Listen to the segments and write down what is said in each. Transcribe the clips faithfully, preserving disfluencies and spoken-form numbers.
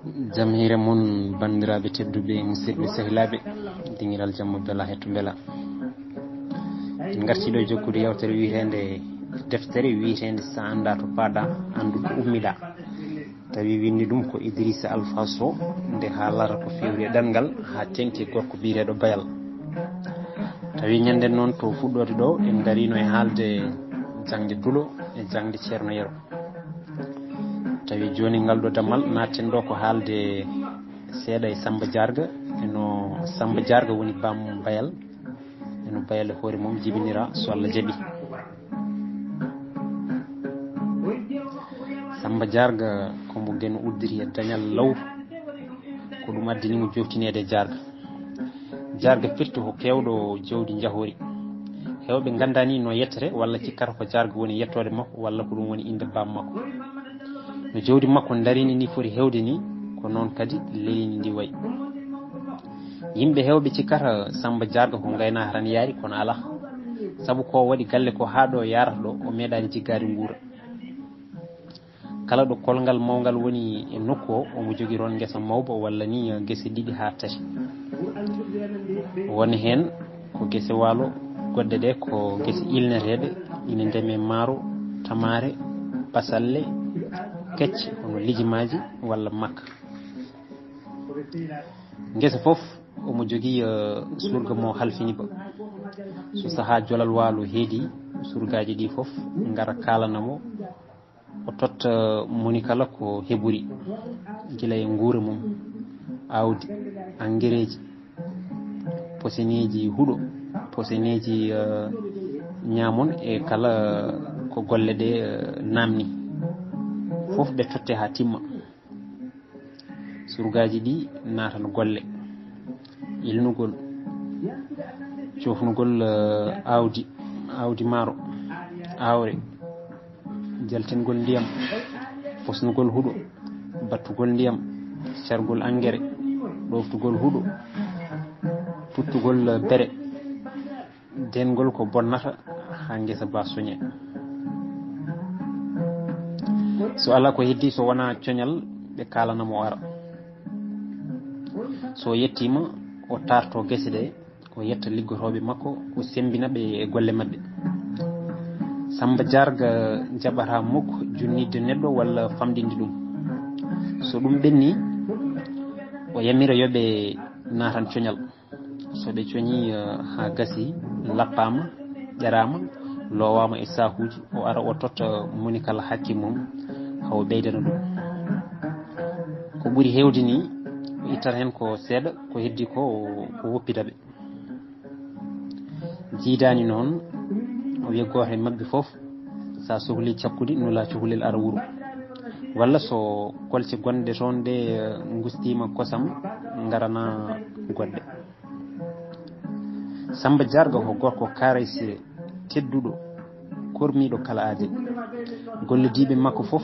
Jam hiire mon, banndiraaɓe tedduɓe, musidɓe, sehilaaɓe, dingiral jamma bela hetto bela. En ngartii ɗo jokkude yewtere wiyeteende deftere wiyeteende "So a anndaa to paaɗaa, anndu ko ummiɗaa." Tawi winndi ɗum ko Idrissa Alpha Sow, nde haalata ko fewri e ɗanngal haa teŋti e gorko biyeteeɗo Bayal. Tawi ñande noon to fuɗɗoode ɗo, en ngariino e haalde jaŋde Dulo e jaŋde Ceerno Yero. Tawi jooni ngal ɗo dammal natten ɗo ko haalde seeɗa e Samba Jarga, e no Samba Jarga woni bammum Bayal, e no Bayal e hoore mum jibinira so Allah jaɓi. Samba Jarga ko mbo Geno udditi e dañal law, ko ɗum addani mo joftineede e Jarga. Jarga firti ko keewɗo jawdi njahoori. Heewɓe nganndaani no yettete, walla cikkata ko Jarga woni yettoode makko, walla ko ɗum woni innde baam makko. No jawdi makko ndarini ni foti heewde ni, ko noon kadi leydi ndi wayi. Yimɓe heewɓe cikkata Samba Jarga ko ngaynaaka tan yaari, kono alaa. Sabu ko waɗi galle ko haa ɗo yaarata ɗo, o meeɗaani jiggaade nguura. Kala ɗo kolngal mawngal woni e nokku o, omo jogii toon ngesa mawba walla ni, eh, gese ɗiɗi haa tati. Woni heen ko gese waalo, goɗɗe ɗe ko gese ilneteeɗe, ina ndemee maaro, tamaate, basalle, kecce, hono lijimaaji walla makka. Ngesa fof omo jogii, eh, surga mo halfini ba. So sahaa jolal waalo heedi, surgaaji ɗi fof ngara kaalana mo, o totta moni kala ko heɓori, gila e nguura mum, aawdi, angereeji, poseneeji huɗo, poseneeji, eh, ñaamon e kala ko golle ɗe, eh, naamni. Fof ɓe totte haa timma. Surgaaji ɗi naatan golle, ilnugol, cofnugol, eh, aawdi, aawdi maaro, aawre, jaltingol ndiyam, fosnugol huɗo, battugol ndiyam, cargol angere, ɗoftugol huɗo, tuttugol, eh, bere. Deengol ko bonnata haa ngesa ba soñe. So alaa ko heddii so wonaa coñal, ɓe kaalana mo o ara. So yettiima, o taarto gese ɗe, o yetta liggotooɓe makko, o semmbina ɓe e golle maɓɓe. Samba Jarga jaɓataa muk junnitde neɗɗo walla famɗinde ɗum. So ɗum ɓenni, o yamira yo ɓe naatan coñal. So ɓe coñii, eh, haa gasi, lappaama, ƴeraama, loowaama e saakuuji, o ara o totta moni kala hakke mum, haa o ɓeydana ɗum. Ko ɓuri heewde ni, o ittata heen ko seeɗa, ko heddii ko, o woppita ɓe. Jiidaani noon, o wiya gooto e maɓɓe fof, so a sohlii cakkude, nula cukalel ara wuro. Walla so kolce gonɗe toon ɗe, eh, ngustiima kosam, ngarana goɗɗe. Samba Jarga ko gorko karayse, tedduɗo, kormiiɗo kala aade. Gollodiiɓe makko fof,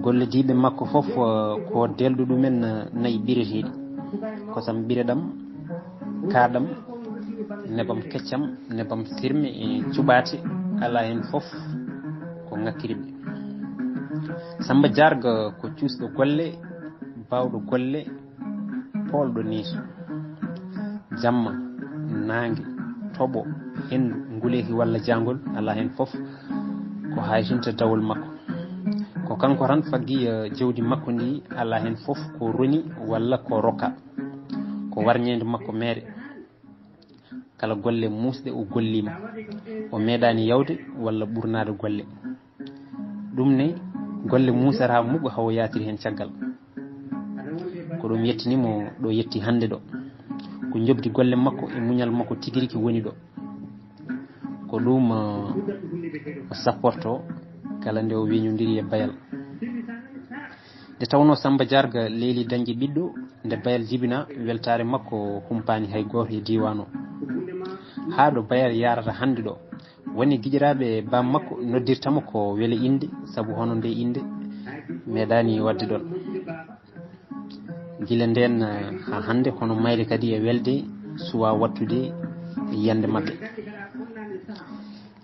gollodiiɓe makko fof, eh, ko delɗo ɗumen, eh, nayi ɓireteeɗi. Kosam ɓireɗam, kaaɗam, nebam keccam, nebam sirme e cuɓaate, alaa heen fof ko ŋakkiri ɓe. Samba Jarga ko cuusɗo golle, baawɗo golle, poolɗo neesu. Jamma, naange, toɓo, henndu, nguleeki walla jaangol, alaa heen fof ko haytinta dawol makko. Ko kanko tan faggi, eh, jawdi makko ndi, alaa heen fof ko roni walla ko rokka. Ko warñeende makko meere. Kala golle muusɗe o golliima, o meeɗaani yawde walla ɓurnaade golle. Ɗum ne, golle muusata muɓo hawo yaatiri heen caggal. Ko ɗum yettini mo ɗo yetti hannde ɗo. Ko njoɓdi golle makko e muñal makko tigi rigi woni ɗo. Ko ɗum, eh, o sapporto kala nde o weñondiri e Bayal. Nde tawnoo Samba Jarga leeli dañde ɓiɗɗo, nde Bayal jibina, weltaare makko humpaani hay gooto e diiwaan o. Haa ɗo Bayal yaarata hannde ɗo, woni giƴiraaɓe baam makko noddirta mo ko wele innde, sabu hono nde innde meeɗaani waɗde ɗoon. Gila ndeen, eh, haa hannde, hono mayre kadi e welde suwaa waɗtude yiyannde maɓɓe.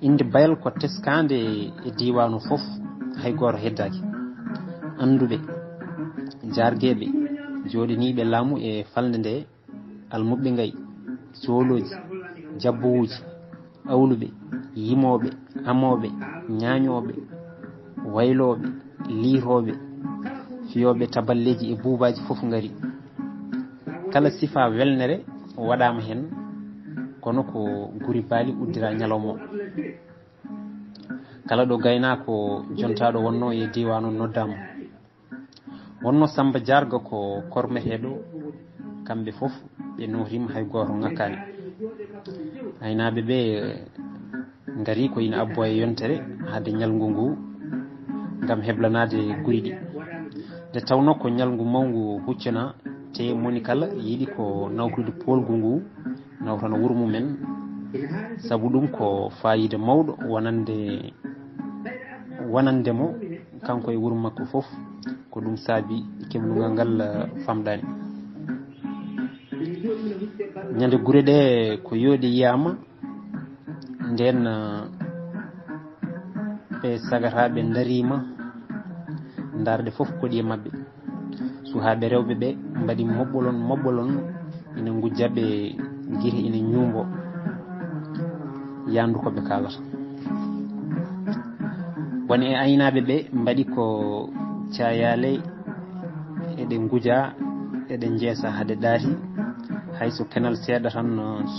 Innde Bayal ko teskaande e diiwaan o fof, hay gooto heddaaki. Annduɓe, Jaargeeɓe, jooɗaniiɓe laamu e falnde nde, almuɓɓe ngay, soolooji, jabbowuuji, awluɓe, yimooɓe, amooɓe, ñaañooɓe, waylooɓe, liirooɓe, fiyooɓe taballeeji e buubaaji fof ngari. Kala sifa welnere waɗaama heen, kono ko guri baali uddira ñalawma o. Kala ɗo gaynaako jontaaɗo wonnoo e diiwaan o noddaama. Wonnoo Sammba Jaarga ko kormeteeɗo, kamɓe fof ɓe nootiima, hay gooto ŋakkaani. Aynaaɓe ɓe ngari ko ina abbo e yontere hade ñalngu ngu ngam heblanaade guri ɗi. Nde tawnoo ko ñalngu mawngu huccana, te moni kala yiɗi ko nawtude poolgu ngu, nawtana wuro mumen, sabu ɗum ko faayiida mawɗo wonande, wonande mo, kanko e wuro makko fof, ko ɗum saabi keblungal ngal, eh, famɗaani. Ñande gure ɗe ko yooɗi yiyaama, ndeen, eh, ɓe sagataaɓe ndariima, ndaarde fof koɗi e maɓɓe. Suhaaɓe rewɓe ɓe mbaɗi moɓɓolon, moɓɓolon, ina ngujja ɓe gite ina ñuumbo, yaandu ko ɓe kaalata. Won e aynaaɓe ɓe mbaɗi ko caayaale, eɗe nguja, eɗe njeesa hade ɗaati, hay so kenal seeɗa tan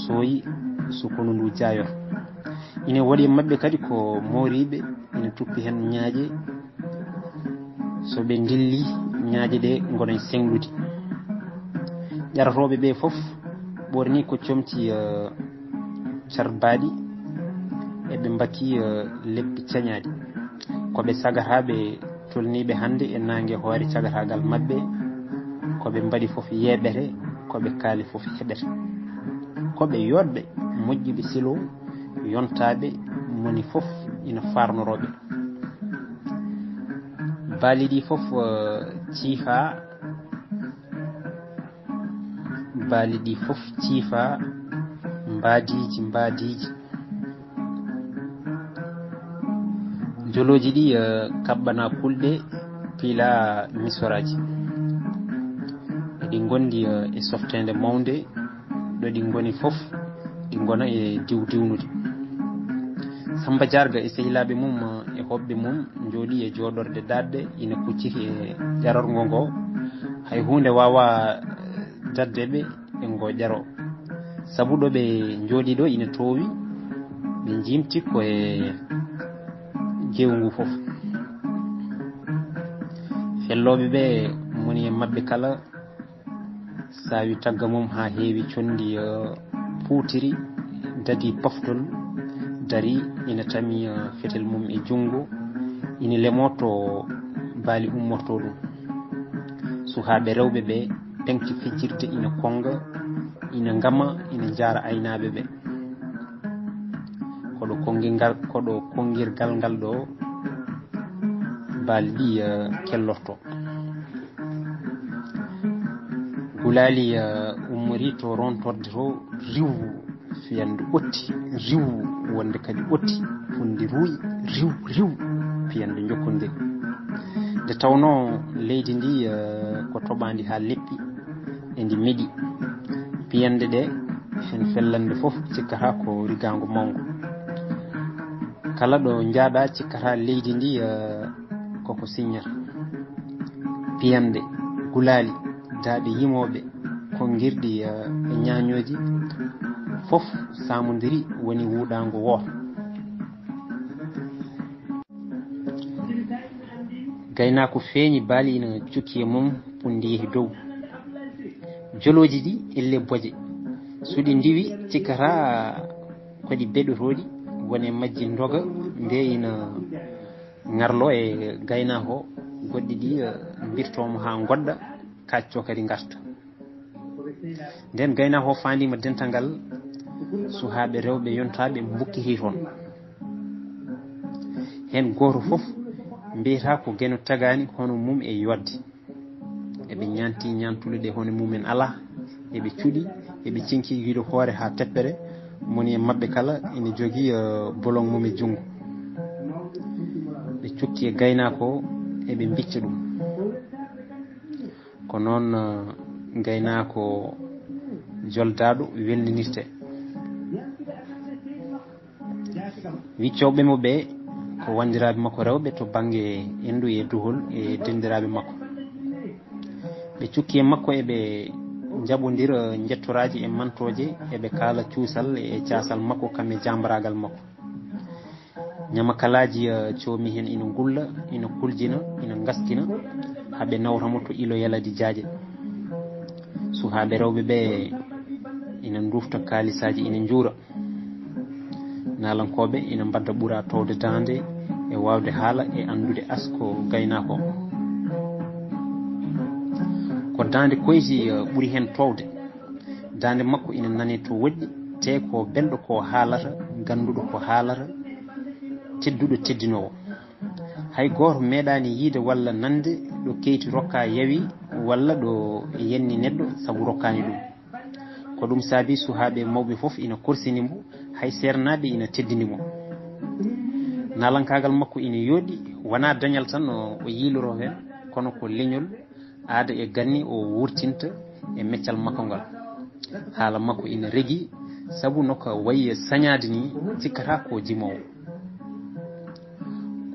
sooyi, so konu ndu jaayoto. Ina waɗi e maɓɓe kadi ko mooriiɓe, ina tuppi heen ñaaƴe. So ɓe ndilli, ñaaƴe ɗe ngona e seŋlude. Ƴarotooɓe ɓe fof ɓorni ko comci, eh, carbaaɗi, eɓe mbakki, eh, leppi cañaaɗi. Ko ɓe sagataaɓe tolniiɓe hannde e naange hoore cagataagal maɓɓe, ko ɓe mbaɗi fof yeeɓete, ko ɓe kaali fof heɓete. Ko ɓe yooɗɓe, moƴƴuɓe silo, yontaaɓe, moni fof ina faarnoroo ɓe. Baali ɗi fof, eh, ciifa, baali ɗi fof ciifa, mbaadiiji, mbaadiiji. Jolooji ɗi, eh, kaɓɓana kulɗe, piila misoraaji. Eɗi ngondi, eh, e softeende mawnde, ɗo ɗi ngoni fof, ɗi ngona e diw diwnude. Sammba Jaarga e sehilaaɓe mum, eh, e hoɓɓe mum, njooɗi e jooɗorde daɗde, ina kucciti e ƴarorgo ngo. Hay huunde waawaa, eh, daɗde ɓe, e ngo ƴaro. Sabu ɗo ɓe njooɗi ɗo ina toowi, ɓe njiimti ko e jeewu ngu fof. Fellooɓe ɓe, moni e maɓɓe kala, saawi tagga mum haa heewi conndi, eh, puutiri, dadi poftol, dari, ina tami, eh, fetel mum e junngo, ina lemo to baali ummorto ɗum. Suhaaɓe rewɓe ɓe peŋti fijirde ina konnga, ina ngama, ina njaara aynaaɓe ɓe. Koɗo konngi ngal, koɗo konngirgal ngal ɗo baali ɗi, eh, kellorto. Gulaali, eh, ummorii to rontorde to, riw, fiyande ɓotti, riw, wonde kadi ɓotti, hundi ruuy, riw, riw, fiyande jokkondiri. Nde tawnoo leydi ndi, eh, ko toɓaandi haa leppi, endi meɗi. Piyande ɗe, heen fellande fof cikkata ko rigaango mawngo. Kala ɗo njaaɗa cikkata leydi ndi, eh, koko siññata. Piyande, gulaali, daaɗe yimooɓe, konngirɗi, eh, e ñaañooji, fof saamondiri woni wuuɗaango wooto. Gaynaako feeñi, baali ina cukki e mum, pundi yehi dow. Jolooji ɗi elle boje. So ɗi ndiwi, cikkata ko ɗi beɗotooɗi, woni e majji ndoga, nde ina ŋarlo e gaynaako, goɗɗi ɗi, eh, mbirtooma haa ngoɗɗa, kacco kadi ngarta. Nden gaynaako o faandiima dental ngal suhaaɓe rewɓe yontaaɓe mbukkiti toon. Heen gooto fof mbiyata ko geno tagaani hono mum e yodde. Eɓe ñaanti ñaantule ɗe hono mumen alaa. Eɓe cuɗi, eɓe cinki giiɗo hoore haa teppere. Moni e maɓɓe kala ina jogii, eh, bolong mum e junngo. Ɓe cukki e gaynaako o, eɓe mbicca ɗum. Ko noon, eh, gaynaako joldaaɗo welninirte. Wiccooɓe mo ɓe ko wanndiraaɓe makko rewɓe to bannge endu e duhol e denndiraaɓe makko. Ɓe cukki e makko, eɓe njaɓondira njettoraaji e mantooje, eɓe kaala cuusal e caasal makko, kam e jaambaraagal makko. Ñamakalaaji, eh, coomi heen ina ngulla, ina kuljina, ina ngaskina, haa ɓe nawra mo to ilo yaladi jaaƴe. Suhaaɓe rewɓe ɓe ina ndufta kaalisaaji, ina njuura. Naalankooɓe ina mbadda ɓura toowde daande e waawde haala e anndude asko gaynaako o. Ko daande koyti, eh, ɓuri heen toowde. Daande makko ina nane to woɗɗi, te ko belɗo ko haalata, gannduɗo ko haalata, tedduɗo teddinoowo. Hay gooto meeɗaani yiyde walla nande ɗo keyti rokka yawi walla ɗo yenni neɗɗo sabu rokkaani ɗum. Ko ɗum saabi suhaaɓe mawɓe fof ina korsini mo, hay seernaaɓe ina teddini mo. Naalankaagal makko ina yooɗi, wonaa dañal tan o, o yiiloroo heen, kono ko leñol, aada e ganni o wurtinta e meccal makko ngal. Haala makko ina regi, sabu no ka wayi sañaade ni, cikkata ko jimoowo.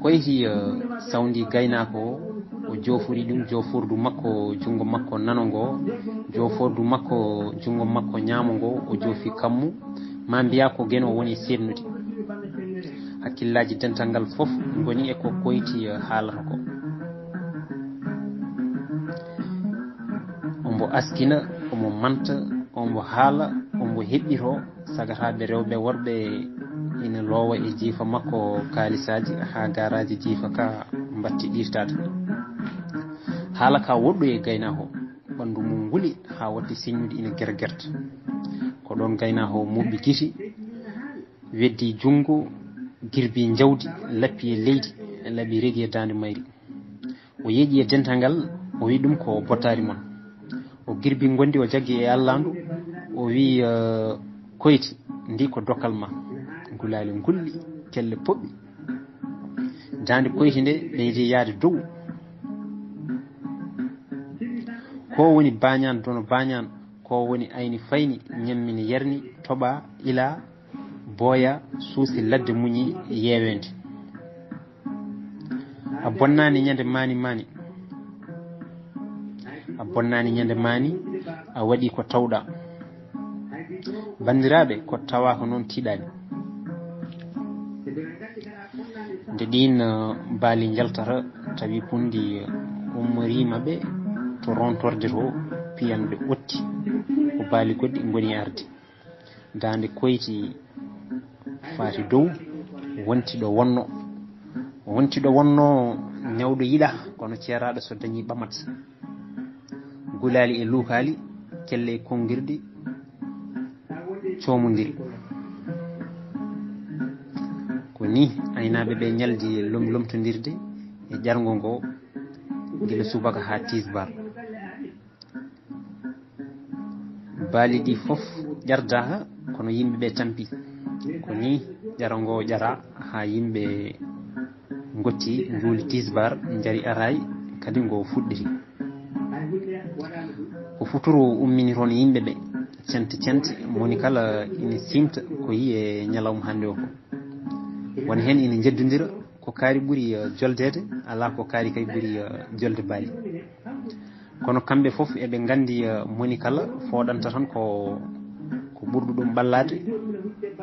Koyti, eh, sawndi gaynaako o, o joofori ɗum, joofordu makko, junngo makko nano ngo, joofordu makko, junngo makko ñaamo ngo, o joofi kammu, ma mbiya ko geno woni seednude. Hakkillaaji dental ngal fof ngoni e ko koyti, eh, haalata ko. Omo askina, omo manta, omo haala, omo heɓɓito, sagataaɓe rewɓe worɓe ina loowa e jiifa makko kaalisaaji haa garaaji jiifa ka mbatti ɗiirtaade. Haala ka woɗɗo e gaynaako, ɓanndu mum nguli haa watti seññude ina gergerta. Ko ɗoon gaynaako muɓɓi giti, weddi junngo, girbi njawdi, lappi e leydi, laɓi regi e daande mayri. O yeeƴi e dental ngal, o wi ɗum ko bottaari mon. O girbi ngondi, o jaggi e allandu, o wi, eh, koyti, ndi ko dokkal ma. Gulaali ngulli, kelle poɓɓi. Daande koyti nde ɓeydi yaade dow. Ko woni baañaan, dono baañaan, ko woni ayni fayni, ñammini yarni, toɓa, ila, booya, suusi ladde muñi, yeeweende. A bonnaani ñande maani maani. A bonnaani ñande maani, a waɗi ko tawɗa. Banndiraaɓe, ko tawa ko noon tiiɗaani. Nde ɗiin, eh, baali njaltata, tawi punndi, eh, ummoriima ɓe to rontorde to, piyanɓe otti, ko baali goɗɗi ngoni arde. Daande koyti faati dow, wonti ɗo wonno. Wonti ɗo wonno, newɗo yiɗa, kono ceeraaɗo so dañi ɓamat. Gulaali e luukaali, kelle e konngirɗi, coomondiri. Ko ni aynaaɓe ɓe ñaldi lom-, lomtondirde e ƴarngo ngo, gila subaka haa tisbar. Baali ɗi fof ƴardaaka, kono yimɓe ɓe tampi. Ko ni ƴaro ngo ƴara haa yimɓe ngotti, njuuli tisbar, njari araay, kadi ngo fuɗɗiri. Ko futuro ummini toon yimɓe ɓe, cente cente, moni kala ina siimta ko yi e ñalawma hannde o ko. Won heen ina njeddondira, ko kaari ɓuri, eh, joldeede, alaa ko kaari kay ɓuri, eh, jolde baali. Kono kamɓe fof eɓe nganndi, eh, moni kala fooɗanta tan ko, ko ɓurɗo ɗum ɓallaade,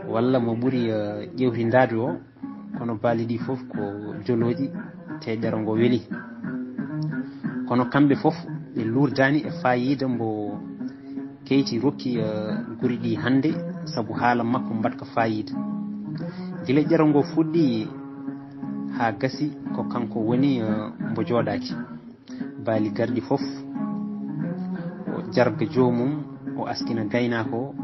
walla mo ɓuri, eh, ƴeewtindaade o, kono baali ɗi fof ko jolooji, te ƴaro ngo weli. Kono kamɓe fof ɓe luurdaani e faayiida mbo keyti rokki, eh, guri ɗi hannde, sabu haala makko mbaɗka faayiida. Gila ƴaro ngo fuɗɗi haa gasi, ko kanko woni, eh, mbo jooɗaaki. Baali garɗi fof, o jarga joomum, o askina gaynaako o,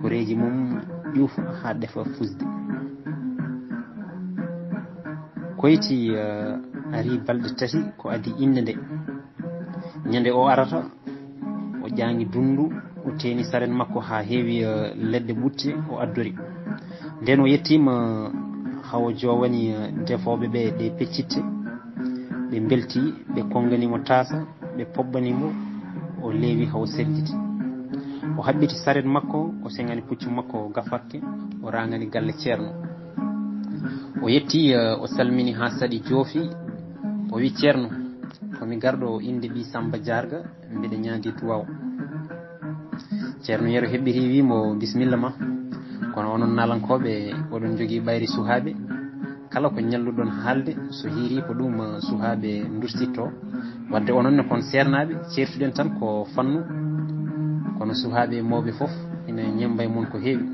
koreeji mum ƴuufa haa ɗefa fusde. Koyti, eh, ari balɗe tati ko adii innde nde. Ñande o arata, o ƴaŋi dunndu, o teeni saren makko haa heewi, eh, leɗɗe ɓutte, o addori. Nden o yettiima, eh, hawo joowani, eh, defooɓe ɓe ɗe peccitte. Ɓe mbelti, ɓe konngani mo taasa, ɓe pobbani mo, o leewi haa o serjiti. O haɓɓiti saret makko, o seŋani puccu makko gafakke, o raŋani galle Ceerno. O yetti, eh, o salmini haa saɗi joofi, o wi: "Ceerno, ko mi garɗo innde ɓii Samba Jaarga, mbiɗa ñaagi duwaaw." Ceerno Yero heɓɓiti, wi mo: "Bisimilla ma. Kono onon naalankooɓe, oɗon njogii ɓayri suhaaɓe. Kala ko ñalluɗon haalde, so hiirii ko ɗum, eh, suhaaɓe ndursitto. Wadde onon ne kon seernaaɓe, ceertuɗen tan ko fannu. Kono suhaaɓe mawɓe fof ina ñemba e mon ko heewi.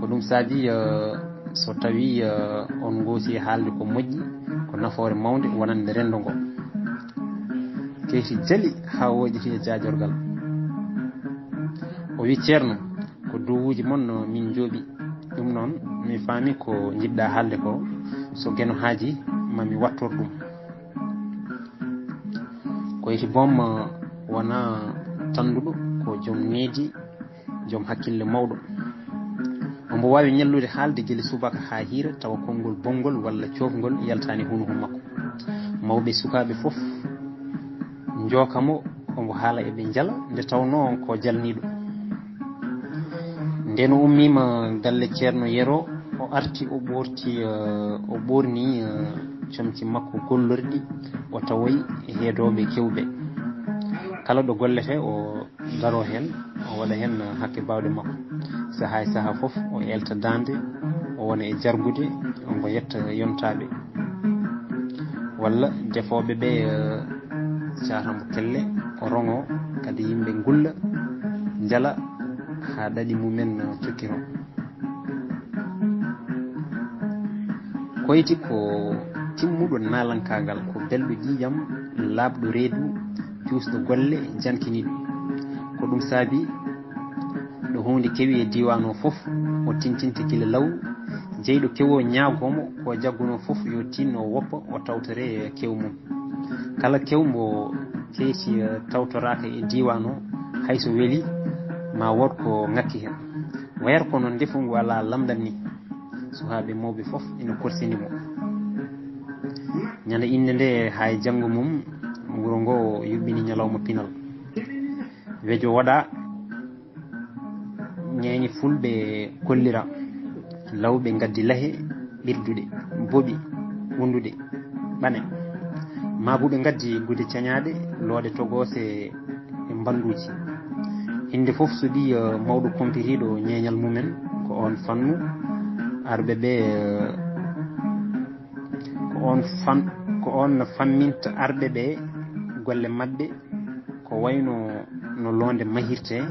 Ko ɗum saabi, eh, so tawi, eh, on ngoosi haalde ko moƴƴi, ko nafoore mawnde wonande renndo ngo." Keyti jali haa wooɗi e jaajorgal. O wi: "Ceerno, ko duwuuji mon no min njooɓi. Ɗum noon, mi faami ko njiɗɗa haalde ko. So Geno haaji, ma mi wattor ɗum." Koyti boom, eh, wona tannduɗo, ko joom needi, joom hakkille mawɗo. Omo waawi ñallude haalde gila subaka haa hiira, tawa konngol bonngol walla coofngol yaltaani hunuko makko. Mawɓe sukaaɓe fof njooka mo, omo haala, eɓe njala, nde tawnoo ko jalniiɗo. Ndeen o ummiima galle Ceerno Yero, o arti, o ɓoorti, eh, o ɓoorni, eh, comci makko gollorɗi, o tawoyi heedooɓe kewɓe. Kala ɗo gollete, o daroo heen, o waɗa heen hakke baawɗe makko. Sahaa e sahaa fof, o eelta daande, o wona e jargude, omo yetta yontaaɓe. Walla defooɓe ɓe, eh, caata mo kelle, o roŋoo, kadi yimɓe ngulla, njala, haa ɗaɗi mumen cokkiro. Koyti ko timmuɗo naalankaagal, ko belɗo ƴiiƴam, laaɓɗo reedu, cuusɗo golle, jankiniiɗo. Ko ɗum saabi ɗo huunde kewi e diiwaan o fof, o tintinta gila law, jeyɗo kew o ñaagoo mo, ko jaggunoo fof yo tinno woppa, o tawtore kew mum. Kala kew mbo keyti, eh, tawtoraaka e diiwaan o, hay so weli, ma wood ko ŋakki heen. Wayata kono ndefu ngu alaa lamɗam ni. Suhaaɓe mawɓe fof ina korsini mo. Ñande innde nde, haa e janngo mum, wuro ngo yuɓɓini ñalawma pinal. Wejo waɗa, ñeeñe fulɓe kollira, lawɓe ngaddi lahe ɓirduɗe, boɓi, wonduɗe, ɓane. Maabuɓe ngaddi gude cañaaɗe, looɗe togoose e mbannduuji. Innde fof suɓii, eh, mawɗo kumpitiiɗo ñeeñal mumen, ko oon fannu arɓe ɓe, eh, ko oon fan-, ko oon famminta arɓe ɓe golle maɓɓe, ko wayno no loonde mahirtee,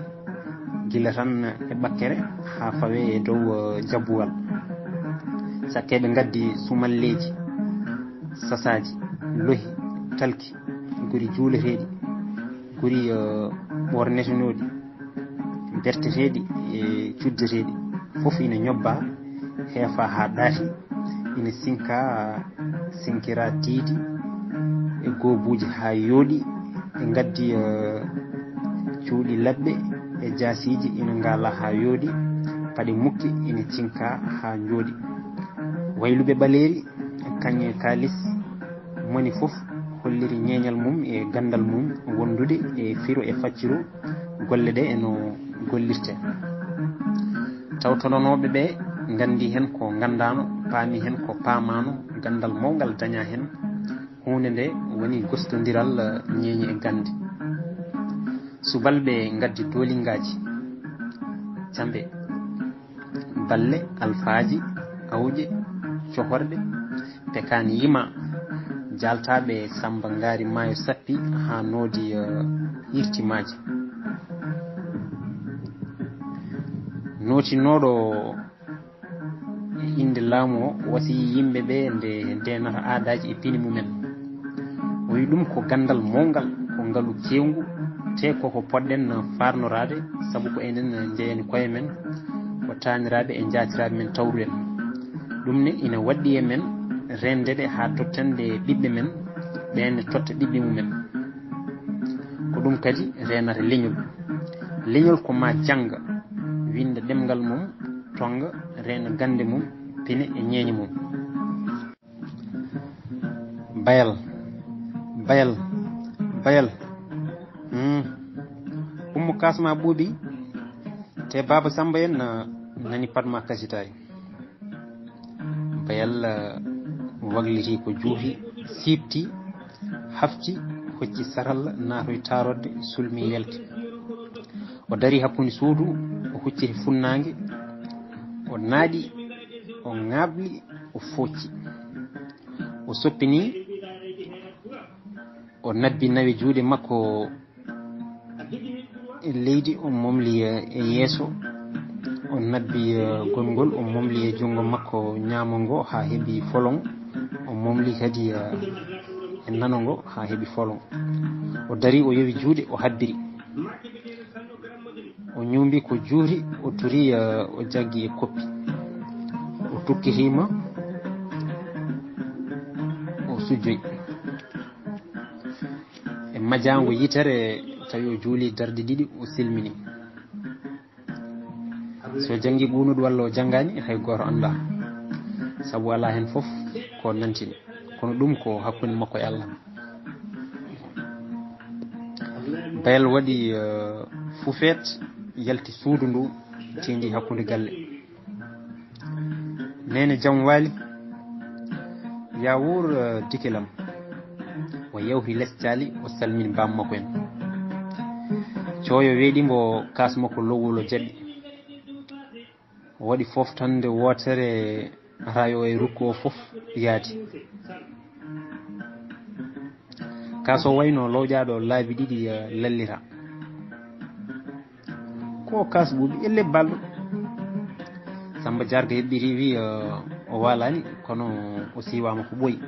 gila tan e ɓakkere haa fawee e dow, eh, jabbuwal. Sakkeeɓe ngaddi sumalleeji, sasaaji, lohi, talki, guri juuleteeɗi, guri, eh, ɓoornetenooɗi, berteteeɗi e cuddeteeɗi, fof ina ñobba, heefa haa ɗaati, ina sinka, sinkira tiidi e goobuuji haa yooɗi, ɓe ngaddi, eh, cuuɗi laɓɓe e jaasiiji ina ngaala haa yooɗi, paɗe mukki ina cinka haa njooɗi. Wayluɓe ɓaleeri, kaŋŋe kaalis, moni fof holliri ñeeñal mum e ganndal mum wondude e firo e facciro golle ɗe e no gollirte. Tawtoranooɓe ɓe nganndi heen ko nganndaano, paami heen ko paamaano, ganndal mawngal dañaa heen. Huunde nde woni gostondiral, eh, ñeeñe e gannde. Subalɓe ngaddi doolingaaji, cambe, balle, alfaaji, awƴe, cohorɗe, pekaan yima, jaaltaaɓe Samba Ngaari Maayo sappi haa noodi, eh, hirti maaje. Nootinooɗo e innde laamu o, wasiyii yimɓe ɓe nde ndeenata aadaaji e pine mumen. O wi ɗum ko ganndal mawngal, ko ngalu keewngu, te koko poɗɗen faarnoraade, sabu ko enen njeyani koye men, ko taaniraaɓe e njaatiraaɓe men tawruɗen. Ɗum ne ina waɗɗi e men reendeede haa tottanɗe ɓiɓɓe men, ɓeen ne totta ɓiɓɓe mumen. Ko ɗum kadi reenata leñol. Leñol ko maa jannga, winnda ɗemngal mum, tonnga, reena gannde mum, pine e ñeeñe mum. Bayal, Bayal, bayal. Hmm. Ummo kasma ɓuuɓi. Te baaba Samba en, ah, nani pat ma kasitaay. Bayal, ah, wagliti ko juuti, siipti, hafti, hocci saralla, naatoy taarodde, sulmi yalti. O dari hakkunde suudu, o hucciti funnaange, o naaɗi, o ŋaaɓli, o foocci. O soppini, o nabbi nawi juuɗe makko e leydi, o momli e yeeso, o nabbi, eh, gonngol, o momli e junngo makko ñaamo ngo haa heɓi folon, o momli kadi, eh, e nano ngo haa heɓi folon. O dari, o yowi juuɗe, o habbiri. O ñuumbi ko juuti, o turi, eh, o jaggi e koppi. O tukkitiima, o sujjoyi. E majaango yitere, tawi o juuli darɗe ɗiɗi, o silmini. So janngi ɓuunuɗo walla o janngaani, hay gooto anndaa. Sabu alaa heen fof ko nantini. Kono ɗum ko hakkunde makko e Allah. Bayal waɗi, eh, fufeet, yalti suudu ndu, teendi hakkunde galle. Neene jam waali. Yaa wuur, eh, dikilam. O yawti les caali, o salmini baam makko en. Cooyo weeɗi mbo kaas makko lowol o jaɓi. O waɗi foftande wootere rayo e rukku o fof yaadi. Kaas o wayno lowƴaaɗo laabi ɗiɗi, eh, lallira. Ko kaas ɓuuɓi e lebbalɗo. Samba Jarga heɓɓiri wi, eh, o waalaani, kono o siiwaama ko ɓooyi.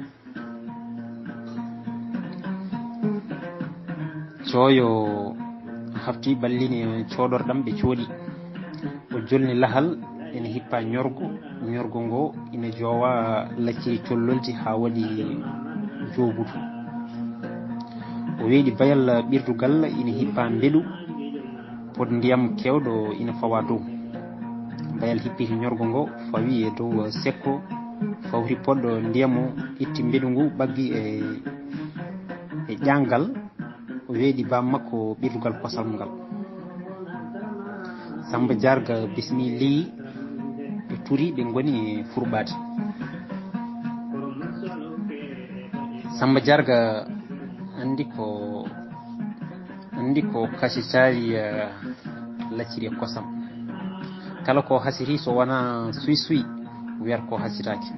Cooyo hafti ballini cooɗorɗam ɓe cooɗi. O jolni lahal ene hippa ñorgo, ñorgo ngo ina joowa lacciri collolti haa waɗi joobudu. O weeɗi bayal ɓirdugal ina hippa mbeɗu, pot ndiyam keewɗo ina fawa dow. Bayal hippiti ñorgo ngo, fawi e dow sekko, fawti poɗɗo ndiyam o, itti mbeɗu ngu, ɓaggi e, e ƴaŋgal, o weeɗi baam makko ɓirdugal kosam ngal. Samba Jarga bismi liyi, ɓe turi, ɓe ngoni furɓaade. Samba Jarga anndi ko, anndi ko kasitaari, eh, lacciri e kosam. Kala ko hasiri so wonaa suy suy, wiyata ko hasitaaki.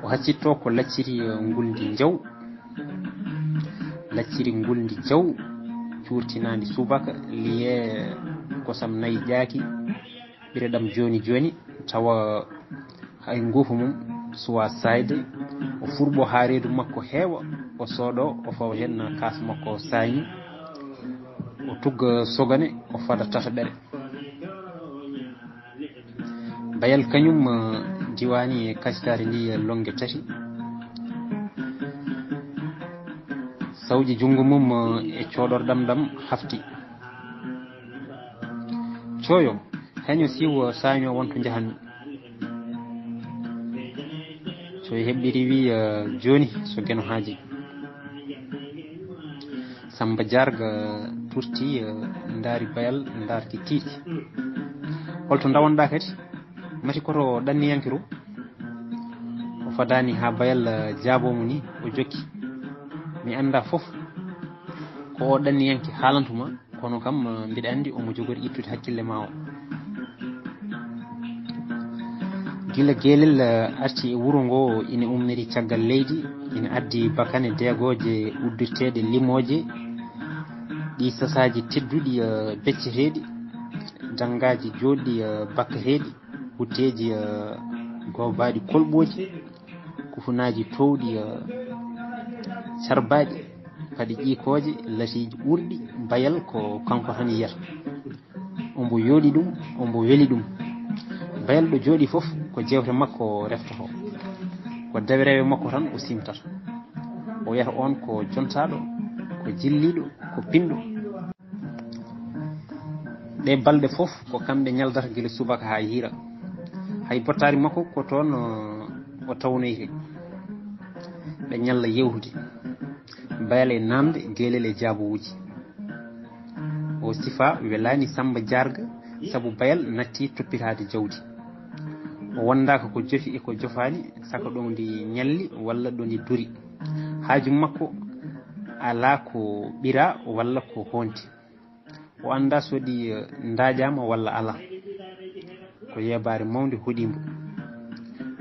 O hasitto ko lacciri, eh, ngulndi njaw. Lacciri ngulndi jaw, cuurtinaandi subaka, liye kosam nayi ƴaaki, ɓireɗam jooni jooni, tawa hay nguufa mum suwa saayde. O furɓo haa reedu makko heewa, o sooɗo, o fawa heen kaas makko saañi, o tugga sogane, o fada tataɓere. Bayal kañum, eh, diwaani e kasitaari ndi e lonnge tati. Sawƴi junngo mum, eh, e cooɗorɗam ɗam hafti. Cooyo, heño siiwo saaño won to njahanmi. Cooyo heɓɓiri wi, eh, jooni so geno haaji. Samba Jarga turti, eh, ndaari bayal, ndaarki tiiɗi. Holto ndawonɗaa kadi? Mati koto ɗanniyanke to? O fadaani haa bayal, eh, jaaboo mo ni, o jokki. Mi anndaa fof ko o ɗanniyanke haalantuma, kono kam, eh, mbiɗa anndi omo jogori ittude hakkille ma o. Gila Geelel, eh, arti e wuro ngo, ina ummiri caggal leydi, ina addi bakane deegooje uddirteeɗe limooje, ɗi sasaaji tedduɗi, eh, becceteeɗi, danngaaji jooɗɗi, eh, bakkateeɗi, butteeji, eh, goobaaɗi kolɓooji, kufunaaji toowɗi, eh, carbaaɗi, paɗe ƴiikooje, latiiji uurɗi, bayal ko kanko tan yiyata. Ombo yooɗi ɗum, ombo weli ɗum. Bayal ɗo jooɗi fof ko jeewte makko reftoto. Ko dewe rewe makko tan o siimtata. O wiyata oon ko jontaaɗo, ko jilliiɗo, ko pinɗo. Ɗe balɗe fof ko kamɓe ñaldata gila subaka haa hiira. Hay bottaari makko ko toon, uh, o tawnoyte. Ɓe ñalla yewtude. Bayal e namde, geelel e jaabowuuji. O sifa welaani Samba Jaarga sabu Bayal natti toppitaade jawdi. O wondaaka ko jofi e ko jofaani, saka ɗo ndi ñalli walla ɗo ndi duri. Haaju makko alaa ko ɓira walla ko honti. O anndaa so ɗi, eh, ndaaƴaama walla alaa. Ko yeebaare mawnde hoɗii mbo.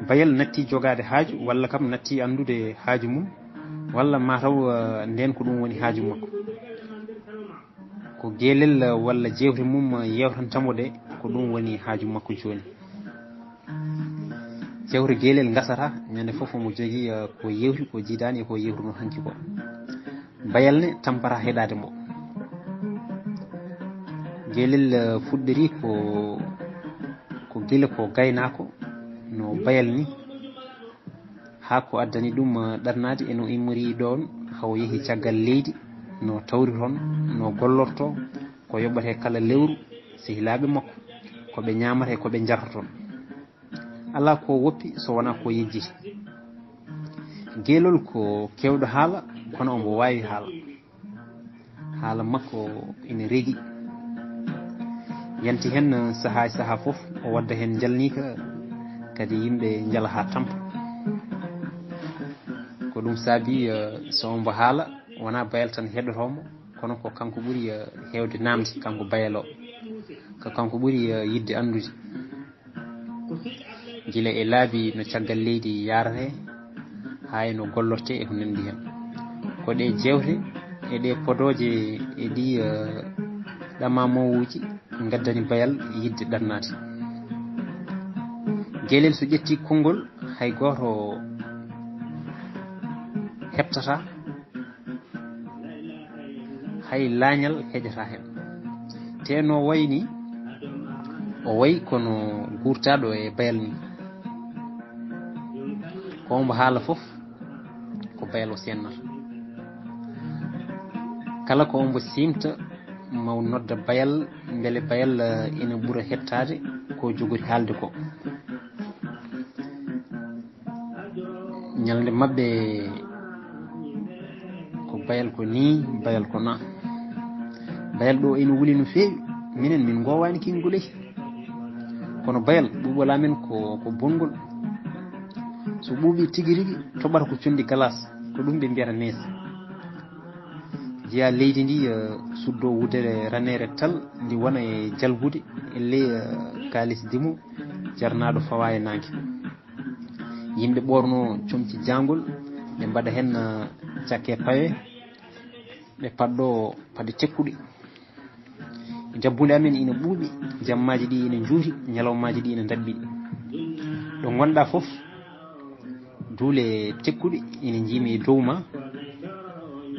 Bayal natti jogaade haaju, walla kam natti anndude haaju mum, walla mataw, eh, ndeen ko ɗum woni haaju makko. Ko geelel, eh, walla jeewte mum, eh, yeewtanta mo ɗe, ko ɗum woni haaju makko jooni. Jawre geelel ngasata, ñande fof omo jogii, eh, ko yewti, ko jiidaani e ko yewtuno hanki ko. Bayal ne tampata heɗaade mo. Geelel, eh, fuɗɗori ko, ko gila ko gaynaako, no Bayal ni. Haa ko addani ɗum, eh, ɗannaade e no immori ɗoon, haw yehi caggal leydi, no tawri toon, no gollorto, ko yoɓate kala lewru, sehilaaɓe makko, ko ɓe ñaamata e ko ɓe njarata toon. Alaa ko woppi so wonaa ko yejjiti. Geelol ko keewɗo haala, kono omo waawi haala. Haala makko ina regi. Yanti heen sahaa e sahaa fof, o wadda heen njalniika, kadi yimɓe njala haa tampa. Ko ɗum saabi, eh, so omo haala, wonaa Bayal tan heɗotoo mo, kono ko kanko ɓuri, eh, heewde naamde, kanko Bayal o. Ko kanko ɓuri, eh, yiɗde anndude. Gila e laabi no caggal leydi yaarate, haa e no gollorte e ko nanndi heen. Ko ɗe jeewte e ɗe podooje e ɗi, eh, ɗamamowuuji ngaddani Bayal yiɗde ɗannaade. Geelel so ƴetti konngol, hay gooto heɓtata. Hay laañal heƴata heen. Te no wayi ni, o wayi kono guurtaaɗo e Bayal ni. Ko omo haala fof, ko Bayal o seennata. Kala ko omo siimta, ma o nodda Bayal, mbele Bayal, eh, ina ɓura heɓtaade ko jogori haalde ko. Ñalnde maɓɓe ko Bayal ko nii, Bayal ko naa. Bayal ɗo ina wuli no feewi. Minen min ngoowaani kingol e. Kono Bayal, ɓuuɓol amen ko, ko bonngol. So ɓuuɓi tigi rigi, toɓata ko conndi galaas. Ko ɗum ɓe mbiyata nees. Jeyaa leydi ndi, eh, suddo wudere raneere tal, ndi wona e jalbude e ley, eh, kaalis dimo jarnaaɗo fawa e naange. Yimɓe ɓoorno comci jaangol, ɓe mbaɗa heen, eh, cakke pawe, ɓe paɗɗo paɗe tekkuɗe. Jabbude amen ina ɓuuɓi, jammaaji ɗi ina njuuti, ñalawmaaji ɗi ina ndaɓɓi. Ɗo ngonɗaa fof, duule tekkuɗe ina njiimi e dow ma,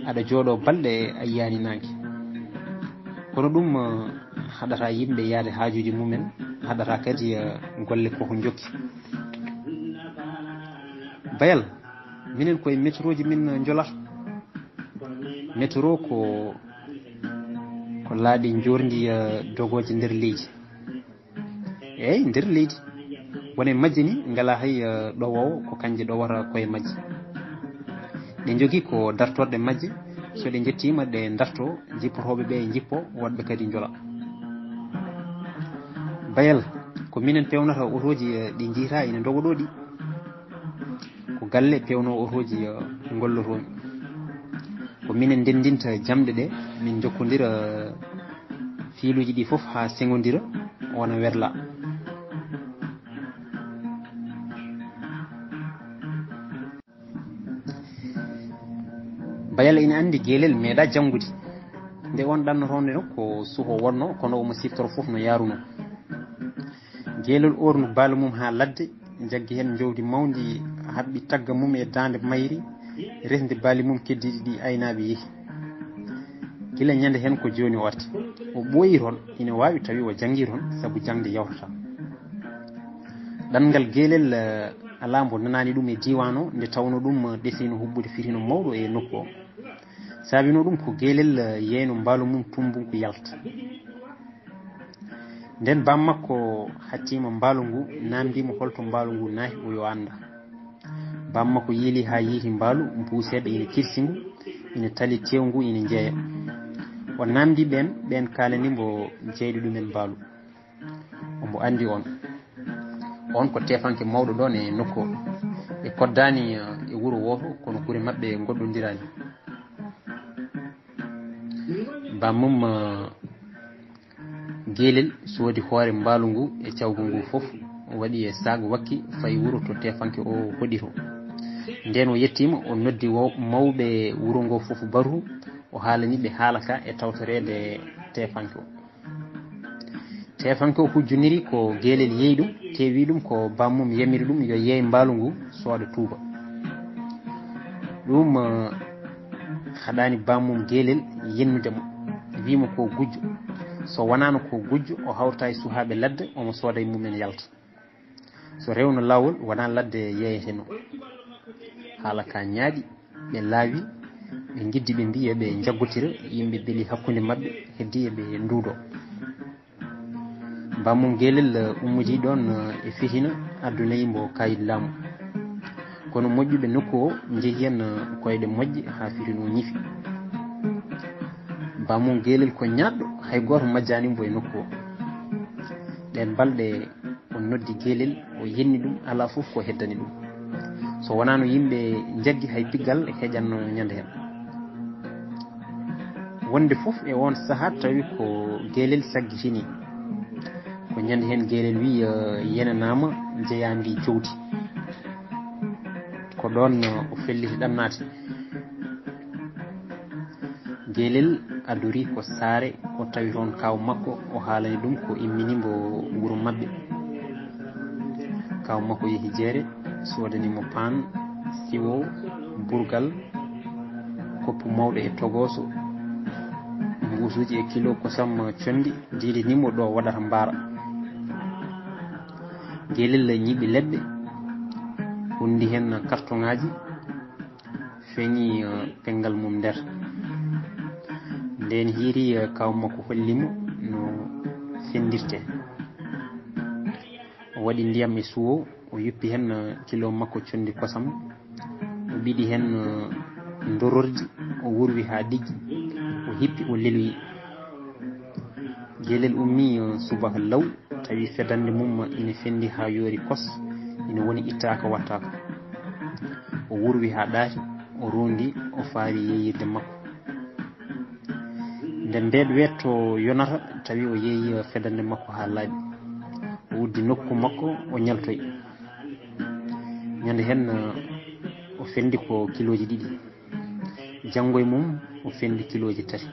aɗa jooɗoo balɗe a yiyaani naange. Kono ɗum, eh, haɗata yimɓe yahde haajuuji mumen, haɗata kadi, eh, golle koko njokki. Bayal, minen koye metrooji min njolata. Metro ko, ko laabi njoorndi, eh, dogooje nder leydi. Eey, nder leydi. Won e majje ni, ngalaa hay, eh, ɗowoowo, ko kanje ɗowata koye majje. Ɗe njogii ko dartorɗe majje, so ɗe njettiima, ɗe dartoo, jippotooɓe ɓe njippo, woɗɓe kadi njola. Bayal, ko minen peewnata otooji, eh, ɗi njiitaa ina ndoga ɗo ɗi. Ko galle peewnoo otooji, eh, ngollotoomi. Ko minen ndenndinta jamɗe ɗe, min njokkondira, eh, fiiluuji ɗi fof haa seŋondira, wona werla. Bayal ina anndi Geelel meeɗa janngude. Nde on ɗannotoonde no ko suho wonno, kono omo siftoro fof no yaaruno. Geelel oornu baalu mum haa ladde, jaggi heen njowdi mawndi, haɓɓi tagga mum e daande mayri, resndi baali mum keddiiɗi ɗi aynaaɓe yehi. Gila ñande heen ko jooni o arti. O ɓooyi toon, ina waawi tawi o janngii toon, sabu jaŋde yawtata. Ɗanngal Geelel, eh, alaa mbo nanaani ɗum e diiwaan o, nde tawnoo ɗum, eh, ɗesiino huɓɓude fitino mawɗo e nokku o. Saabinoo ɗum ko Geelel, eh, yeyno mbaalu mum tummbungu yalta. Ndeen baam makko hattiima mbaalu ngu, naamndii mo holto mbaalu ngu naati, o yo annda. Baam makko yiili haa yiiti mbaalu, buuseeɓe ina kirsi ngu, ina tali teewu ngu, ina jeeya. O naamndii ɓeen, ɓeen kaalani mbo jeyɗo ɗumen mbaalu. Omo anndi on. On ko teefanke mawɗo ɗoon e nokku o. Ɓe koddaani, eh, e wuro wooto, kono gure maɓɓe ngoɗɗondiraani. Bammum, eh, Geelel soodi hoore mbaalu ngu e cawgu ngu fof, o waɗi e saag wakki, fayi wuro to teefanke o hoɗi to. Ndeen o yettiima, o noddi wo-, mawɓe wuro ngo fof baru, o haalani ɓe haala ka e tawtoreede teefanke o. Teefanke o hujjiniri ko Geelel yeeyi ɗum, tewi ɗum ko bammum yamiri ɗum yo yeey mbaalu ngu, sooda tuuba. Ɗum, eh, haɗaani bammum Geelel yennude mo, wii mo ko gujjo. So wonaano ko gujjo, o hawrata e suhaaɓe ladde, omo sooda e mumen yalta. So rewno laawol, wonaa ladde yeeyeteno. Haala ka ñaaɗi, ɓe laawi, ɓe ngiddi, ɓe mbiyi eɓe njaggotira, yimɓe beeli hakkunde maɓɓe, heddi eɓe nduudo. Bammum Geelel, eh, ummidi ɗoon, eh, e fihina, addunay mbo kayit laamu. Kono moƴƴuɓe nokku o njehi heen, eh, koyɗe moƴƴe haa fihina o ñifi. Bammum Geelel ko ñaaɗɗo, hay gooto majjaani mbo e nokku o. Ɗeen balɗe o noddi Geelel, o yenni ɗum, alaa fof ko heddani ɗum. So wonaano yimɓe njaggi, hay piggal heƴanno ñande heen. Wonde fof e oon sahaa tawi ko Geelel saggitini. Ko ñande heen Geelel wii, eh, yenanaama njeyaandi jowdi. Ko ɗoon, eh, o felliti ɗannaade. Geelel adori ko saare, o tawi toon kaaw makko, o haalani ɗum ko immini mbo wuro maɓɓe. Kaaw makko yehi jeere, soodani mo paan, siwo, burgal, koppu mawɗo e togooso, mbuusuuji e kilo kosam conndi, diidini mo ɗo waɗata mbaara. Geelel ñiɓi leɗɗe, hunndi heen kartoŋaaji, feñi, eh, penngal mum nder. Ndeen hiiri, eh, kaaw makko holli mo no fenndirtee. O waɗi ndiyam e suwo, o yuppi heen, eh, kilo makko conndi kosam. O ɓiɗi heen, eh, ndorordi, o wurwi haa ɗiggi, o hippi, o leloyi. Geelel ummii, eh, subaka law, tawi fedannde mum ina fenndi haa yoori kos, ina woni ittaaka wattaaka. O wurwi haa ɗaati, o roondi, o faari yeeyirde makko. Nde mbeeɗ weetto yonata, tawi o yeeyi fedannde makko haa laaɓi. O uddi nokku makko, o ñaltoyi. Ñande heen, o fenndi ko kilooji ɗiɗi. Janngo e mum, o fenndi kilooji tati.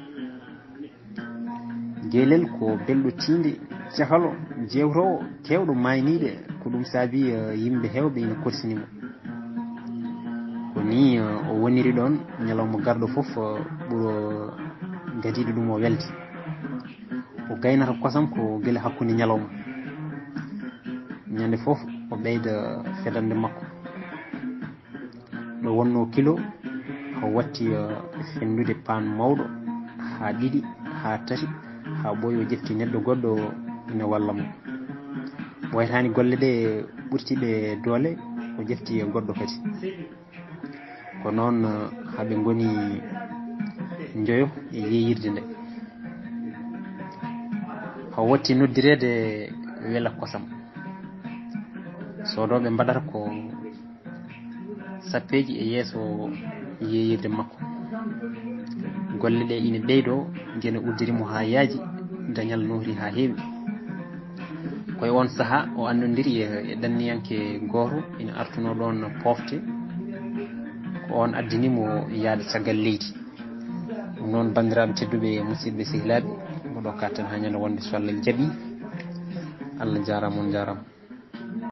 Geelel ko belɗo tiinde, cahalo, jeewtoowo, keewɗo maayniiɓe, ko ɗum saabi, eh, yimɓe heewɓe ina korsini mo. Ko nii, eh, o woniri ɗoon ñalawma garɗo fof, eh, ɓuro gadiiɗo ɗum o weldi. O gaynata kosam ko gila hakkunde ñalawma. Ñande fof o ɓeyda fedannde makko. Ɗo wonnoo kilo, o watti, eh, fenndude paan mawɗo, haa ɗiɗi, haa tati, haa ɓooyi, o ƴefti neɗɗo goɗɗo ina walla mo. Ɓooytaani golle ɗe ɓurti ɓe doole, o ƴefti e goɗɗo kadi. Ko noon, eh, haa ɓe ngoni njoyo e yeeyirde nde. O watti noddireede wela kosam. Soodooɓe mbaɗata ko sappeeji e yeeso yeeyirde makko. Golle ɗe ina ɓeydoo, ngena uddiri mo haa yaaji, dañal noori haa heewi. Ko e oon sahaa o anndondiri e, e ɗanniyanke gooto ina artunoo ɗoon poofte. Ko oon addani mo yahde caggal leydi. Ɗum noon, banndiraaɓe tedduɓe, musidɓe sehilaaɓe, mboɗo kattan haa ñande wonde so Allah jaɓii. Allah jaaraama, on jaaraama.